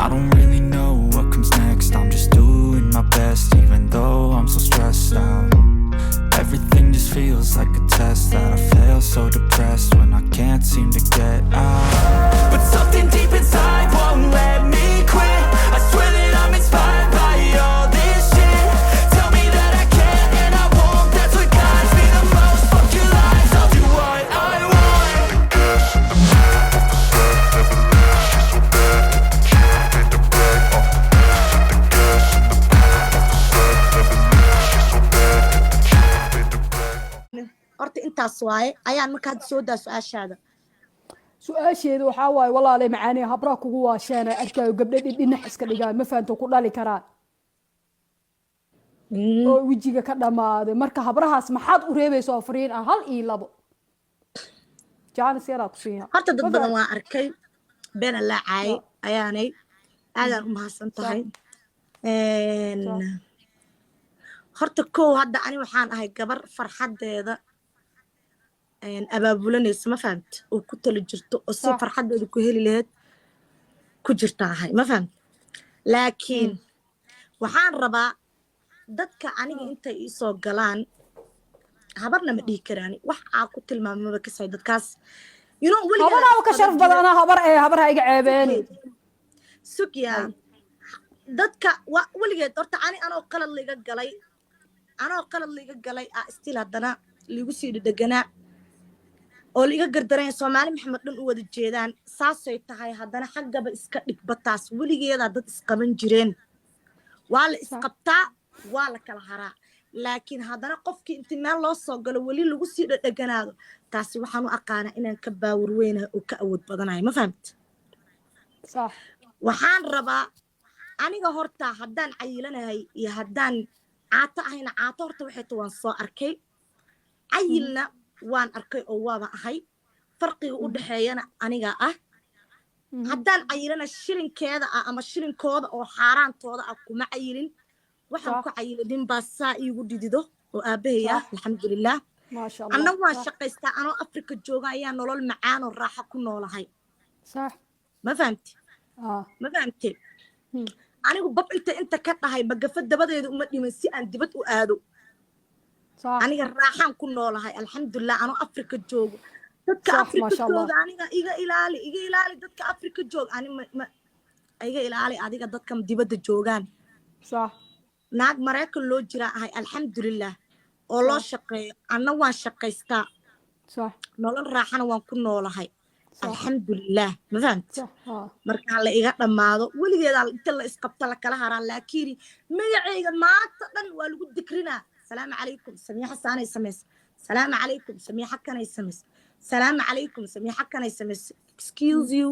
I don't really know what comes next. I'm just doing my best, even though I'm so stressed out. Everything just feels like a test that I fail, so depressed when I can't seem to get out. But something deep inside won't let me quit. I swear that I'm inspired by all this shit. Tell me that I can and I won't. That's what guides me the most. Fuck your lies, I'll do what I want. Hit the gas, hit the pedal, off the slack, never last. She's so bad, hit the chair, hit the back. Hit the gas, hit the pedal, off the slack, never last. She's so bad, hit the chair, hit the back. Horta intaas waaye ayaan. Marka hadda soo daa su-aashaada. Su-aasheeda waxaa waaye, walaalay macaanee, habraa kugu waasheena arkaayo, gabdho dhinac iska dhigaan, ma fahanto, ku dhali karaan oo wejiga ka dhammaaday. Marka habrahaas maxaad u reebaysa oo fariin ah, hal iyo labo jaanis yaraa ku siina? Horta dad Ma badan fahanto? Waa arkay, been allaa caayay. Ayaanay aadaan u mahadsan tahay. Horta kow, hadda ani waxaan ahay gabar farxaddeeda abaabulanaysa, ma fahamta, oo ku tala jirto oo si farxaddeeda ku heli lahayd ku jirta ahay, ma fahamta? Laakiin waxaan rabaa dadka aniga intay iisoo galaan, habarna ma dhihi karaani, wax aa ku tilmaamaba kasay dadkaas weligaa Habaraaba ka sharaf badan anaa habar ee habar ha iga ceebeeni. Sugyaa, dadka wa weligeed. Horta ani anoo qalad liga galay, anoo qalad liga galay aa still haddana liigu sii dhedheganaa oo liiga gardaranya. Soomaali Maxamed dhan u wada jeedaan saasay tahay. Haddana xaggaba iska dhigbataas, weligeedaa dad isqaban jireen, waa la isqabtaa, waa la kala haraa. Laakiin haddana qofkii inti meel loo soo galo weli lagu sii dhedheganaado, taasi waxaan u aqaanaa inaan ka power weynahay oo ka awood badanahay, ma fahamta? Sax. Waxaan rabaa aniga horta haddaan cayilanahay iyo haddaan caato ahayna, caato horta waxay ta waan soo arkay, cayilna waan arkay oo waaba ahay. Farqiga u dhexeeyana aniga ah, haddaan cayilana shilinkeeda ah ama shilinkooda oo xaaraantooda ah kuma cayilin. Waxaan ku cayilay nin baa saa iigu dhidido oo aabbahay ah. Alxamdulilah. Maasha Allah. Anna waan shaqaystaa. Anoo Afrika jooga ayaa nolol macaan oo raaxo ku noolahay. Ma fahamti? Ma fahamte? Anigu bab inta ka dhahay magafa dabadeeda uma dhiman si aan dibad u aado. Aniga raaxaan ku noolahay, alxamdulilah, anoo Afrika joogo. Dadka Afrika Maasha Allah. jooga aniga iga ilaali, iga ilaali. Dadka Afrika jooga ani ma iga ilaali adiga dadka dibadda joogaan. Naag Maraykan loo jiraa ahay, alxamdulilah, oo loo shaqeeyo. Anna waan shaqaystaa. Nolol raaxana waan ku noolahay. Alxamdulilah, ma fahamti? Sax, haa. Markaa la iga dhammaado, weligeedaa inta la isqabta la kala haraa, laakiin magacayga maanta dhan waa lagu dikrinaa. Salaamu calaykum, Samiixa saanay samaysa. Salaamu calaykum, Samiixa kanay samaysa. Salaamu calaykum, Samiixa kanay samaysa. Excuse you,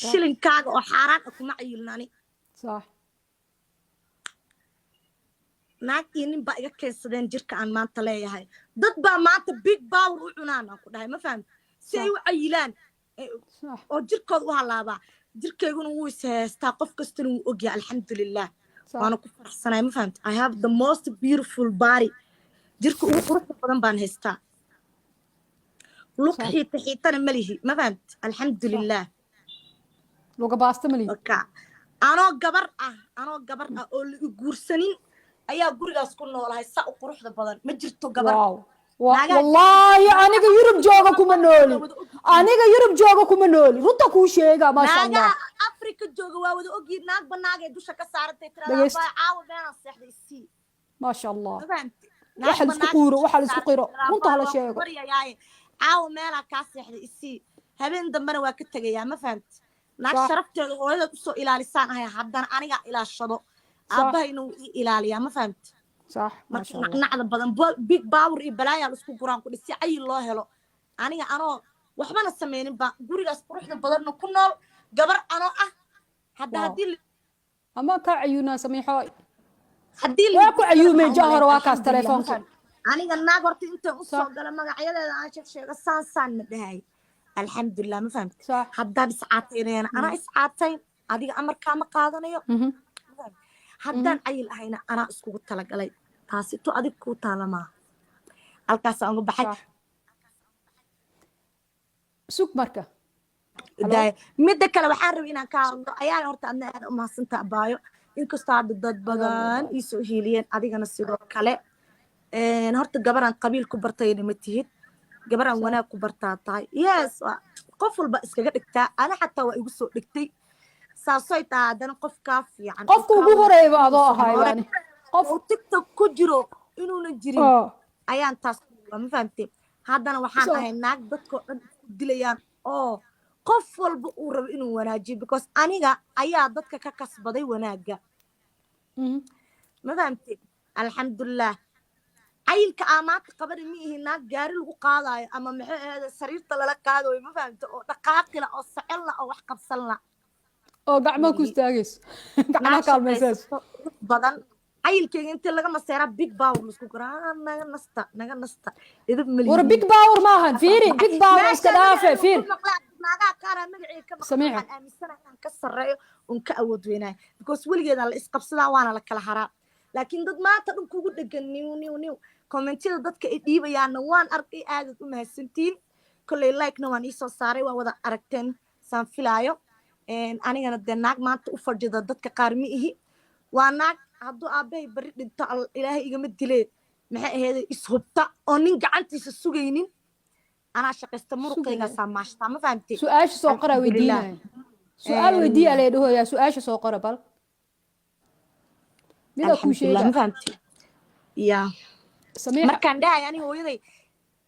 shilinkaaga oo xaaraan ah kuma cayilnani. Naag iyo nin baa iga keensadeen jirka aan maanta leeyahay. Dad baa maanta big power u cunaan aan ku dhahay, ma fahamti, si ay u cayilaan oo jirkooda u halaabaa. Jirkayguna wuu is haystaa, qof kastana wuu ogyahay, alxamdulilah. Waana ku faraxsanahay, ma fahamti? I have the most beautiful body. Jirka ugu quruxda badan baan haystaa. Lug xiita xiitana ma lihi, ma fahamti? Alxamdulilah. Luga baasta mali. Marka anoo gabar ah, anoo gabar ah oo la i guursanin ayaa gurigaas ku noolahay saa u quruxda badan. Ma jirto gabar. Wow. Wallaahi aniga Yurub jooga kuma nooli, aniga Yurub jooga kuma nooli, runta kuu sheega, maasha Allah. Naagaha Afrika jooga waa wada ogyihiin. Naagba naagay dusha ka saarantay tiradaa. Dhagaysta. Baa caawa meenaan seexday isii. Maasha Allah. Ma fahamti? Waxa la isku quuro, waxa la isku qiro, runta hala sheego. Baryayaaye, caawa meelaa kaa seexday isii, habeen dambena waa ka tegayaa, ma fahamti? Naag sharafteeda hooyadeed usoo ilaalisaan ahay, haddana anigaa ilaashado. Aabbahayna wuu ii ilaaliyaa, ma fahamti? Sax. Marka Maasha Allah. nacnacda badan, big power iyo balaayaa la isku guraan ku dhis si cayil loo helo. Aniga anoo waxbana sameynin baa gurigaas quruxda badanna ku nool, gabar anoo ah hadda. Haddii Ama kaa cayuunaa, Samiixo. Haddii la Waa ku cayuumay. waxaan u Jahar malayn, waa kaas. alxamdulilah, ma Telefoonka. fahamti? Aniga naag horta intaan usoo gala magacyadeeda aan sheeg sheego saan saan ma dhahay, alxamdulilah, ma fahamti? Haddaan iscaataynayana anaa iscaatayn, adiga amarkaa ma qaadanayo. Haddaan cayil ahayna anaa iskugu talagalay. Taasi to adig kuu taala maaha. Halkaasaan uga baxay. Sug marka. Hello? Daaya. Midda kale waxaan rabay inaan ka hadlo ayaan horta adna aad u mahadsantaa, abaayo, inkastoo hadda dad badan iisoo hiiliyeen, adigana sidoo kale. Horta gabaraan qabiil ku bartayna ma tihid, gabaraan wanaag ku bartaa tahay. Yes, qof walba iskaga dhigtaa, ana xataa waa igu soo dhigtay. Saasay tahay haddana qof kaa fiican oo Qofka kaa ugu horeeyba wanaagsan adoo uusan ahay hore waani qof oo TikTok ku jiro inuuna jirin oo ayaan taas ku ma fahamtay. Haddana waxaan ahay naag dadkoo dhan isku dilayaan oo qof walba uu rabo inuu wanaajiyo, because aniga ayaa dadka ka kasbaday wanaagga. Ma fahamtay? Alxamdulilah, cayilka aa maanta qabana ma ihi naag gaari lagu qaadayo ama maxay ahayd sariirta lala qaadayo, ma fahamtay, oo dhaqaaqila oo socon la oo wax qabsan la. Oo gacmaha ku istaagayso, gacmaha naag kaalmaysays. Shaqaysato qurux badan, cayilkeyga intii laga maseeraa big power laisku garaa. Naga nasta, naga nasta, idib. War big power maahan, fiiri, big power iska dhaafe, fiir. Naagaha qaaraa magaceyga ka maqla. Samiixa. Waxaan aaminsanahay inaan ka sarreeyo oon ka awood weynahay, because weligeedaa la isqabsadaa waana la kala haraa, laakiin dad maanta dhan kugu dhegan niw niw niw. Commentiyada dadka ay dhiibayaanna waan arkay, aadaad u mahadsantiin. Kolley like-na waan iisoo saaray, waa wada aragteen saan filaayo. Anigana dee naag maanta u fadhida dadka qaar ma ihi. Waa naag hadduu aabbahay barri dhinto, Ilaahay igama dilee, maxay aheeday, ishubta oo nin gacantiisa sugaynin. Anaa shaqaysta, muruqaygaasaa maashtaa, ma fahamtay? Su-aasha soo qora. Alxamdulilah. Weydiinaya su-aal weydiiya lee dhahoyaa. Su-aasha soo qora bal, midaa kuu Alxamdulilah, ma sheega. fahamtay ya? Samiixa. Markaan dhahay ani hooyaday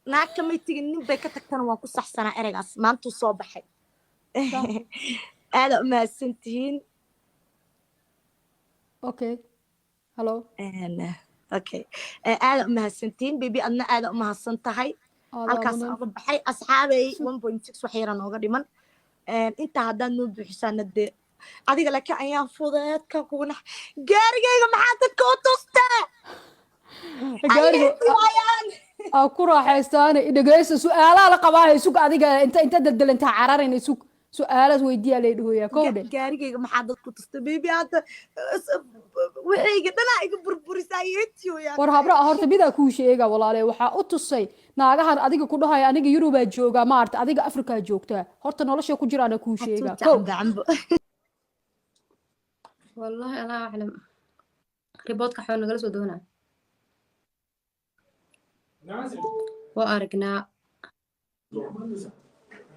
naag kamay tegin, nin bay ka tagtana, waan ku saxsanaa. Ereygaas maantuu soo baxay. Aadaa u mahadsantihiin. Okay, hello. Okay, aadaa u mahadsantihiin. Baby, adna aadaa u mahadsan tahay. Aadaa halkaas mudan. Oga baxay, asxaabay. 1.6 wax yara nooga dhiman. Intaa haddaad noo buuxisaana dee adiga, laakiin ayaan fudeedka kugu nax. Gaarigayga maxaa dadka u tustaa? Gaariga Ayaan aa ku raaxaystaane. Dhegeysta, su-aalaha la qabaahay. Sug, adiga inta deldelantaa cararayna. Sug, su-aalaas weydiiyaa lee dhahoyaa kowdhe. Gaarigayga maxaa dadku tusta, baby? Hadda waxayga dhanaa iga burburisaa yeetiyoyaa. War habra, horta midaa kuu sheega, walaale. Waxaa u tusay naagahan adiga ku dhahaya aniga Yurubaa joogaa, maarta adiga Afrikaa joogtaa. Horta nolosha ku jiraana kuu sheega kow. Cambo. Wallahi allah aclam, riboodka xoo nagala soo doonaa waa aragnaa.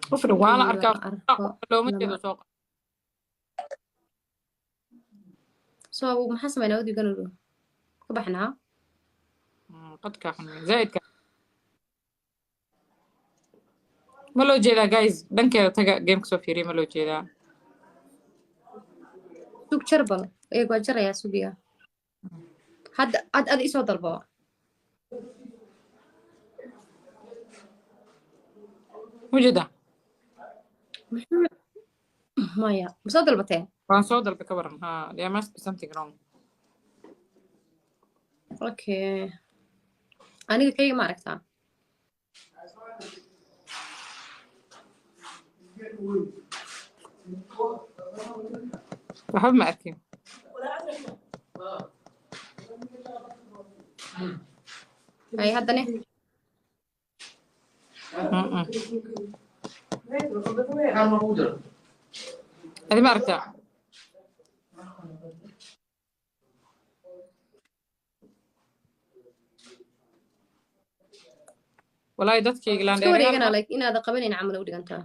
Qofna waa la Wixii arkaa. la arko Looma lama jeedo, soo qor. So maxaa sameynaa? Wadigan dhow ka baxnaa. Qadka xun zaidka ma loo jeedaa, guys? Dhankeeda taga, gameka soo fiiriya, ma loo jeedaa? Sug, jar bal eeg, waa jarayaa, sugiya hadda ad ad isoo dalbo. Ma jeedaa? Maya, ma soo dalbatee? Waan soo dalbay, ka waran? Ha, there must be something wrong. Okay, aniga kayga ma aragtaa? Waxba ma arkin. Ay haddane. Adi ma aragtaa? Walaahi dadkayga Iska laandheerayaal. wareegana like inaada qabanayn camal u dhigantaa.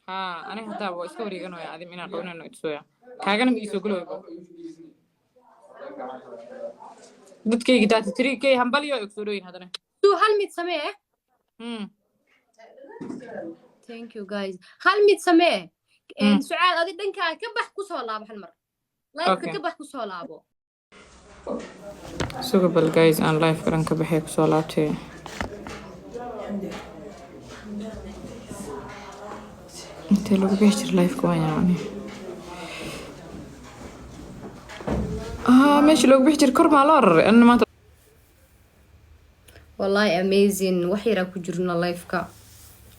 Ha, aniga hataa waa iska wareeganaya. Adim inaan qabanayno itusooya, kaagana ma iisoo galooyba. Dadkayga 33K hambalyo ay kusoo dhoyin haddana. Suu hal mid samee. Thank you guys. Hal mid samee. Sucaad, adi dhankaa ka bax, kusoo laabo hal mar liveka. Okay. Ka bax, kusoo laabo. Suga bal guys, aan live garan ka baxay, kusoo laabtay. Intee lagu bixi jira liveka? Waan yaabani. Ah, meesha loogu bixi jira kor maa loo raray anna maanta. Wallahi amazing, wax yaraa ku jirna liveka,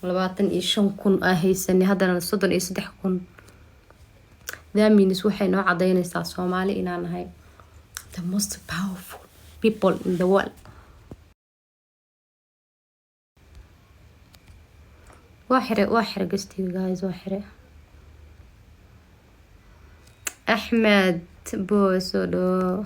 25,000 aa haysanay, haddana 33,000. That waxay noo cadaynaysaa Soomaali inaan nahay the most powerful people in the world. Waa xire, waa xire guestiga, guys, waa xire. Axmed boo, soo dhawo.